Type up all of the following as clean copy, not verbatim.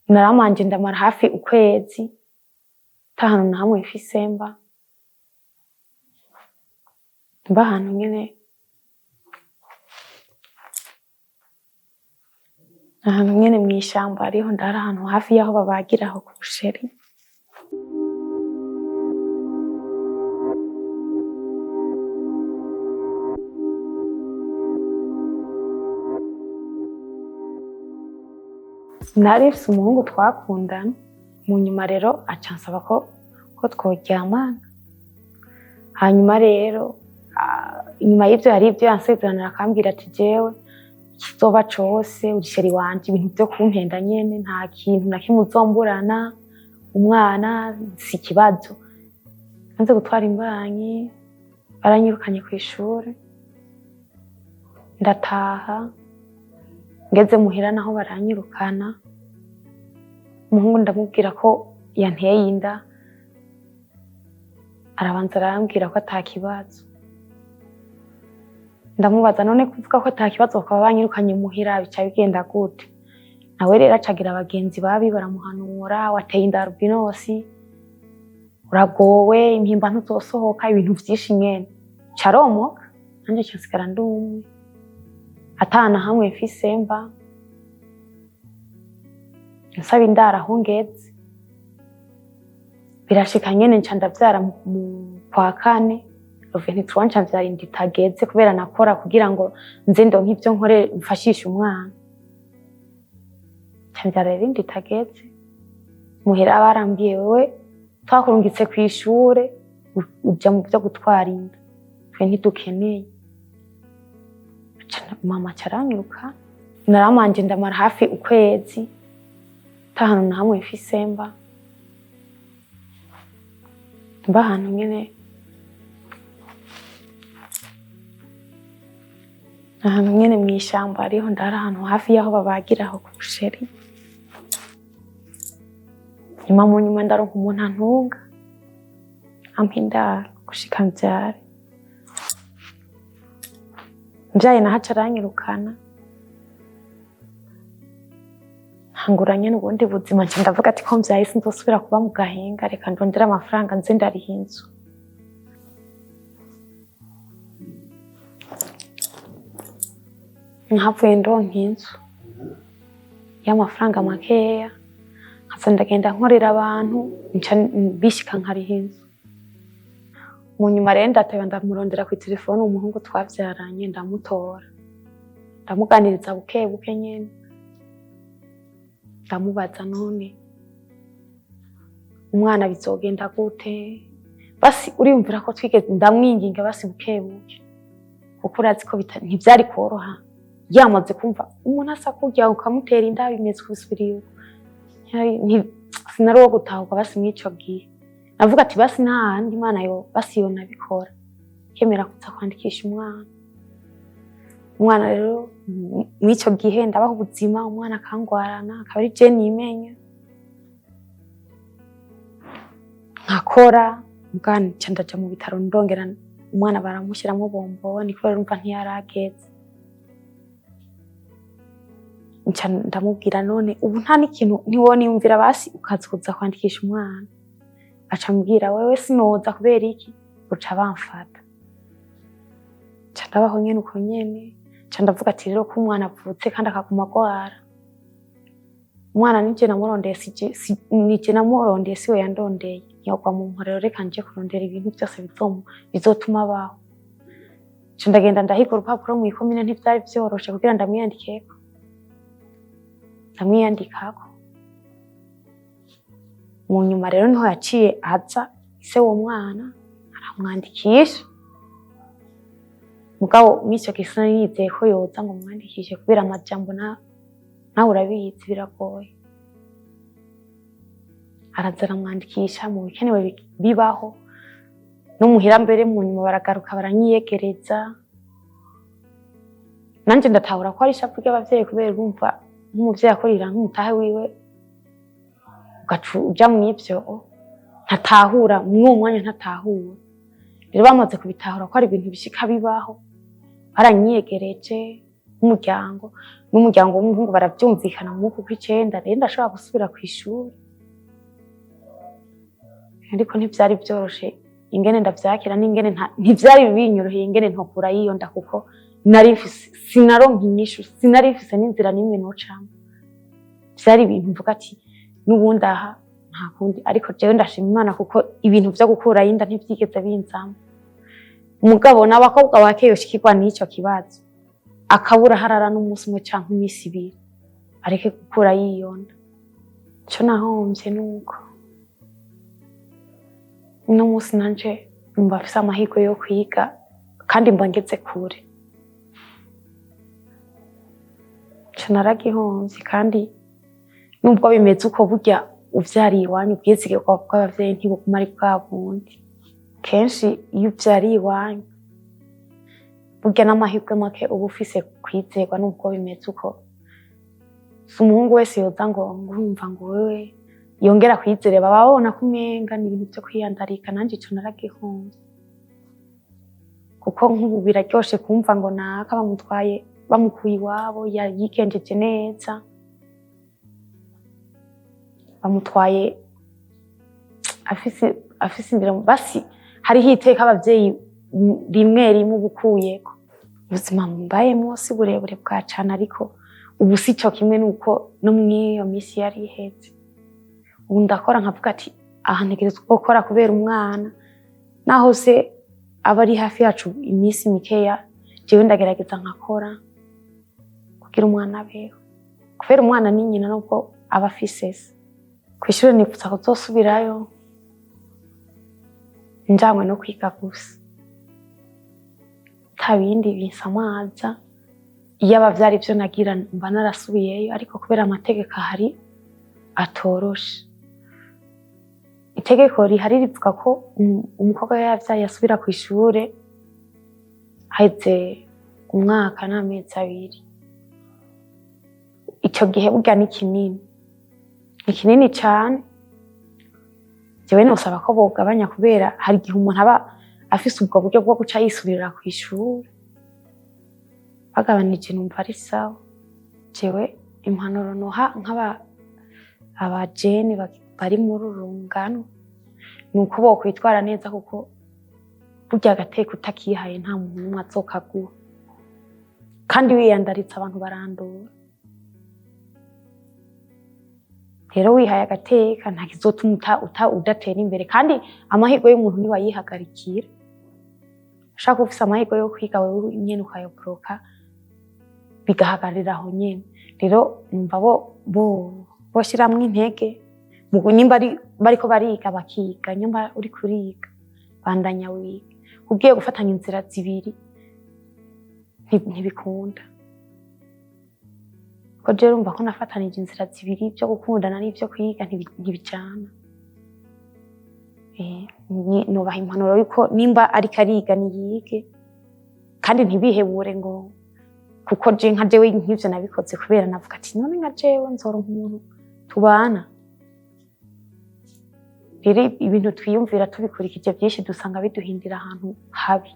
Naramanje ndamara hafi ukwezi ata hantu na hamwe mfise mba, mba ahantu nyene, ahantu nyene mw'ishamba, ariho ndara ahantu hafi y'aho babagira aho ku busheri. Nari mfise umuhungu twakundana, mu nyuma rero aca ansaba ko tworyamana. Hanyuma rero inyuma y'ivyo hari ivyo yansezeranira, akambwira ati: "Jewe ikizoba cose uri chéri wanje, ibintu vyo kumpenda nyene, nta kintu na kimwe uzomburana, umwana si ikibazo." Maze gutwara imbanyi baranyirukanye kw'ishure, ndataha. Ngeze muhira naho baranyirukana. Umuhungu ndamubwira ko yanteye inda, arabanza arambwira ko ata kibazo. Ndamubaza: "None kuvuga ko ata kibazo bakaba banyirukanye muhira, bica bigenda gute?" Nawe rero acagira abagenzi babi baramuhanura: "Wateye inda albinos, uragowe, impimba ntuzosohoka," ibintu vyinshi nyene. Caromoka, nanje nca nsigara ndi umwe, ata na hamwe mfise mba, nsaba indaro aho ngeze. Birashika nyene nca ndavyara mu kwa kane, le 23, nca mvyara inda itageze, kubera nakora kugira ngo nze ndonke ivyo nkore mfashishe umwana. Nca mvyara rero inda itageze. Muhira barambwiye: "Wewe twakurungitse kw'ishure, uja mu vyo gutwara inda, twe ntidukeneye." Mama aca aranyiruka. Naramanje ndamara hafi ukwezi ata hantu na hamwe mfise mba, mba ahantu nyene, ahantu nyene mw'ishamba, ariho ndara ahantu hafi y'aho babagira aho ku busheri. Nyuma mu nyuma ndaronka umuntu antunga, ampa indaro gushika mvyare. Mvyaye naho aca aranyirukana. Ntangura nyene ubundi buzima. Nca ndavuga ati: "Ko mvyaye sinzosubira kuba mu gahinga, reka ndondere amafaranga nze ndariha inzu." Nhavuye ndonka inzu y'amafaranga makeya, nkaza ndagenda nkorera abantu, nca bishika nkariha inzu. Mu nyuma rero ndateba, ndamurondera kw'itelefone umuhungu twavyaranye, ndamutora, ndamuganiriza buke buke nyene, ndamubaza: "None umwana bizogenda gute? Basi uriyumvira ko twigeze?" Ndamwinginga basi buke buke, kuko urazi ko ntivyari koroha, yamaze kumva umuntu asa kurya ukamutera inda bimeze kubisubira iwe. Sinari uwo gutahuka. Basi mw'ico gihe navuga ati: "Basi nta handi Imana yo basi yo nabikora kemera kuza kwandikisha umwana." Umwana rero mw'ico gihe ndabaho ubuzima, umwana akangwarana, akaba ari je nimenya nkakora. Mbwa nca ndaja mu bitaro, ndongera umwana baramushiramwo bomboni kubera urumva ntiyarageze. Nca ndamubwira: "None ubu nta n'ikintu ntiwoniyumvira basi ukaza kuza kwandikisha umwana?" Aca ambwira: "Wewe sinoza, kubera iki? Uca bamfata." Nca ndabaho nyene uko nyene. Nca ndavuga ati rero ko umwana avutse kandi akaguma agwara, umwana nije namurondeye, nije namurondeye, siwe yandondeye, ntiyogwa mu mporero, reka nje kurondera ibintu byose bizotuma abaho. Nca ndagenda ndahiga urupapuro mw'ikomine, ntivyari vyoroshe, kugira ndamwiyandikeko, ndamwiyandikako. Mu nyuma rero niho yaciye aza ise uwo mwana aramwandikisha. Mugabo mw'ico gihe sinari nizeye ko yoza ngo mwandikishe, kubera amajambo nawe urabizi biragoye. Araza aramwandikisha mu bikenewe bibaho no muhira. Mbere mu nyuma baragaruka baranyiyegereza, nanje ndatahura ko ari ishavu ry'abavyeyi, kubera urumva nk'umuvyeyi akorera nk'umutahe wiwe, ugaca uja mw'ivyo ntatahura mw'uwo mwanya, ntatahura. Rero bamaze kubitahura ko ari ibintu bishika bibaho, baranyiyegereje nk'umuryango. N'umuryango w'umuhungu baravyumvikana mu mwuka kw'icenda, rero ndashobora gusubira kw'ishuri, ariko ntivyari vyoroshe ingene ndavyakira n'ingene ntivyari binyoroheye ingene ntokura yiyo nda, kuko nari mfise, sinaronka inyishu, sinari mfise n'inzira n'imwe nocamwo. Vyari ibintu mvuga ati n'ubundi aha nta kundi. Ariko jewe ndashima Imana kuko ibintu vyo gukurayo inda ntivyigeze binzamwo. Umugabo n'abakobwa bake yoshikirwa n'ico kibazo, akabura harara n'umunsi umwe canke iminsi 2, areke gukura yiyonda. Ico nahomvye nuko uno munsi nanje mba mfise amahirwe yo kwiga kandi mba ngeze kure. Ico naragihomvye. Kandi nubwo bimeze uko, burya uvyariye iwanyu ubwizigirwa bw'abavyeyi ntibuguma ari bwa bundi. Kenshi iyo uvyariye iwanyu, burya n'amahirwe make uba ufise kwizerwa. Nubwo bimeze uko, si umuhungu wese yoza ngo urumva ngo wewe yongera kwizere, baba babona ko umenga ni ibintu vyo kwiyandarika. Nanje ico naragihomvye, kuko nk'ubu biraryoshe kumva ngo naka bamutwaye, bamukuye iwabo, yigenjeje neza, bamutwaye afise indero, basi hariho iteka abavyeyi rimwe rimwe uba ukuyeko. Ubuzima mbayemwo si burebure bwa cane, ariko ubu si co kimwe nuko no mw'iyo misi yari iheze. Ubu ndakora nkavuga ati aha ntegerezwa gukora kubera umwana, naho se aba ari hafi yacu iminsi mikeya, jewe ndagerageza nkakora kugira umwana abeho, kubera umwana ni nyina nubwo aba afise se. Kw'ishure nifuza kuzosubirayo njanywe no kwiga gusa, ata bindi binsamaza. Iyaba vyari ivyo nagira mba narasubiyeyo, ariko kubera amategeko ahari atoroshe. Itegeko rihari rivuga ko umukobwa yavyaye asubira kw'ishure haheze umwaka n'amezi 2. Ico gihe burya ni kinini, ni kinini cane. Jewe nosaba ko bogabanya, kubera hari igihe umuntu aba afise ubwo buryo bwo guca yisubirira kw'ishure. Bagabanije numva ari sawa. Jewe impanuro noha nk'aba abajene bari muri uru rungano ni uko bokwitwara neza, kuko burya agateka utakihaye nta muntu n'umwe azokaguha, kandi wiyandaritse abantu barandura. Rero wihaye agateka nta kizotuma udatera imbere, kandi amahirwe y'umuntu ntiwayihagarikira. Ushaka ufise amahirwe yo kwiga, wewe nyene ukayoboroka bigahagararira aho nyene. Rero numva bo boshiramwo intege nimba bariko bariga bakiga, nyamba uriko uriga bandanya wiga. Ugiye gufatanya inzira zibiri ntibikunda. Ko jewe urumva ko nafatanije inzira zibiri, ivyo gukundana n'ivyo kwiga, ntibijana. Nubaha impanuro yuko nimba ariko ariga niyige, kandi ntibihebure ngo kuko je nka jewe nk'ivyo nabikoze kubera navuga ati none nka jewe nzoronka umuntu tubana. Rero ibintu twiyumvira tubikurikije vyinshi dusanga biduhindira ahantu habi.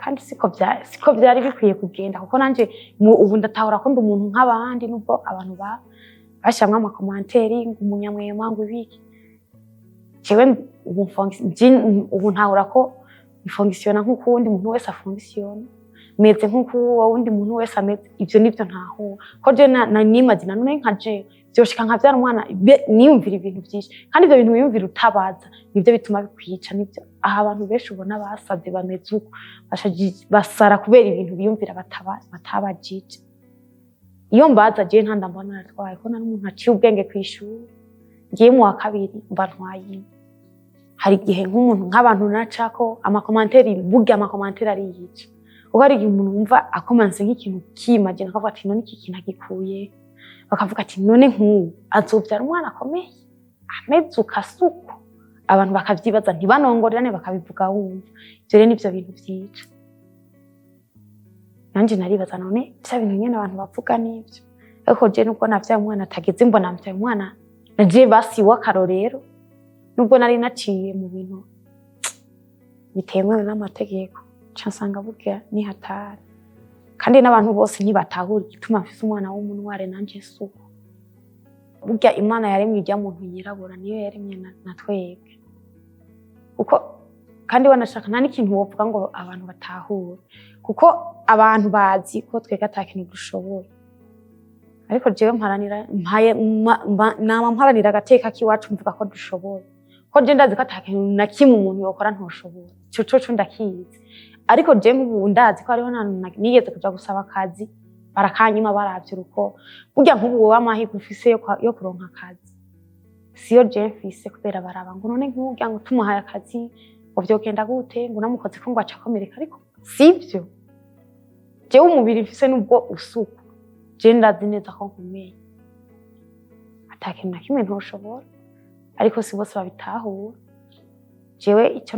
Kandi siko vyari bikwiye kugenda, kuko nanje ubu ndatahura ko ndi umuntu nk'abandi, nubwo abantu bashiramwo ama commentaires ngo umunyamwema ngo ibiki. Jewe ubu ntahura ko mfonctionna nk'uko uwundi muntu wese afonctionna, meze nk'uko uwo wundi muntu wese ameze. Ivyo nivyo ntahura ko je nimagina none nka jewe vyoshika nkavyara umwana, niyumvira ibintu vyinshi, kandi ivyo bintu wiyumvira utabaza nivyo bituma bikwica. Nivyo aha abantu benshi ubona basaze bameze uko basara kubera ibintu biyumvira batabajije. Iyo mbaza jewe nta ndambona naratwaye, ko nari umuntu aciye ubwenge kw'ishuri, ngiye mu wa kabiri mba ntwaye inka. Hari igihe nk'umuntu nk'abantu nacako ama commentaires, burya ama commentaires ariyica, kuko hari igihe umuntu wumva akomanse nk'ikintu kimagina, akavuga ati none iki kintu agikuye, bakavuga ati none nk'ubu azovyara umwana akomeye ameze ukasuku, abantu bakavyibaza ntibanongorerane, bakabivuga wumva. Ivyo rero nivyo bintu vyica. Nanje naribaza none vya bintu nyene abantu bavuga nivyo, ariko je nubwo navyaye umwana atageze, mbona mvyaye umwana naje basi w'akarorero, nubwo nari naciye mu bintu bitemewe n'amategeko, nca nsanga burya ni hatari. Kandi n'abantu bose ntibatahura igituma mfise umwana w'umu noir. Nanje suko burya Imana yaremye ijya muntu yirabura, niyo yaremye na twebwe kuko. Kandi wanashaka nta n'ikintu wovuga ngo abantu batahure, kuko abantu bazi ko twebwe ata kintu dushoboye. Ariko jewe mparanira mpaye nama mparanira agateka k'iwacu, mvuga ko dushoboye, ko je ndazi ko ata kintu na kimwe umuntu yokora ntoshobora. Ico coco ndakizi. Ariko je nk'ubu ndazi ko hariho n'ahantu nigeze kuja gusaba akazi, barakanyima baravye uruko. Burya nk'ubu wowe amahirwe ufise yo kuronka akazi siyo je mfise, kubera baraba ngo none nk'urya ngo tumuhaye akazi ngo vyogenda gute, ngo unamukoze ko ngo aca akomereka. Ariko sivyo, jewe umubiri mfise nubwo usuku, je ndazi neza ko nkomeye, ata kintu na kimwe ntoshobora. Ariko si bose babitahura. Jewe icyo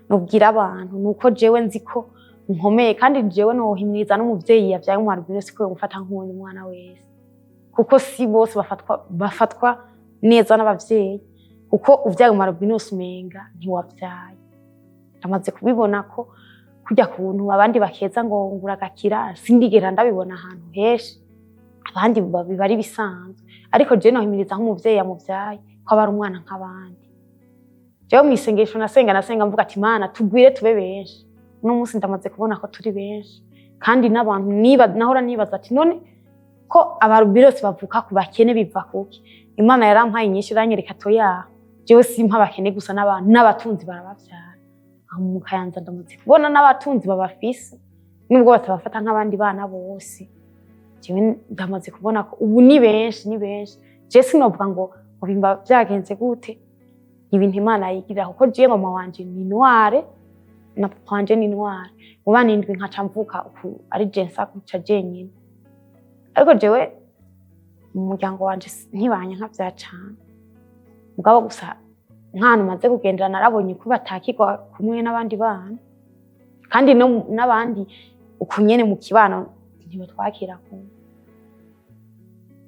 nobwira abantu ni uko jewe nzi ko nkomeye, kandi jewe nohimiriza n'umuvyeyi yavyaye umwana wese ko yomufata nk'uwundi mwana wese, kuko si bose bafatwa neza n'abavyeyi. Kuko uvyaye umu albinos umenga ntiwavyaye. Ndamaze kubibona ko kurya kuntu abandi bakeza ngo nguragakira, sindigera ndabibona ahantu henshi. Abandi biba ari bisanzwe, ariko jewe nohimiriza nk'umuvyeyi yamuvyaye ko aba ari umwana nk'abandi. Jewe mw'isengesho nasenga mvuga ati: "Mana, tugwire tube benshi." Uno munsi ndamaze kubona ko turi benshi, kandi n'abantu niba nahora nibaza ati: "None ko aba albinos bavuka ku bakene biva kuki?" Imana yarampaye inyinshi, iranyereka toya, jewe simpa abakene gusa, n'abantu n'abatunzi barabavyara. Aho mu Kayanza ndamaze kubona n'abatunzi babafise, nubwo batabafata nk'abandi bana bose. Jewe ndamaze kubona ko ubu ni benshi, ni benshi. Je sinovuga ngo bimba byagenze gute, ibintu Imana yigirira, kuko jewe mama wanje ni noire na papa wanje ni noire, mu bana indwi nkaca mvuka uku ari je nsa guca jenyine. Ariko jewe mu muryango wanje ntibanya nkavya cane, mugabo gusa nk'ahantu maze kugendera narabonye ko batakirwa kumwe n'abandi bana, kandi no n'abandi uku nyene mu kibano ntibatwakira kumwe,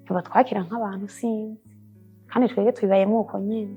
ntibatwakira nk'abantu, sinzi. Kandi twebwe tubibayemo uko nyene.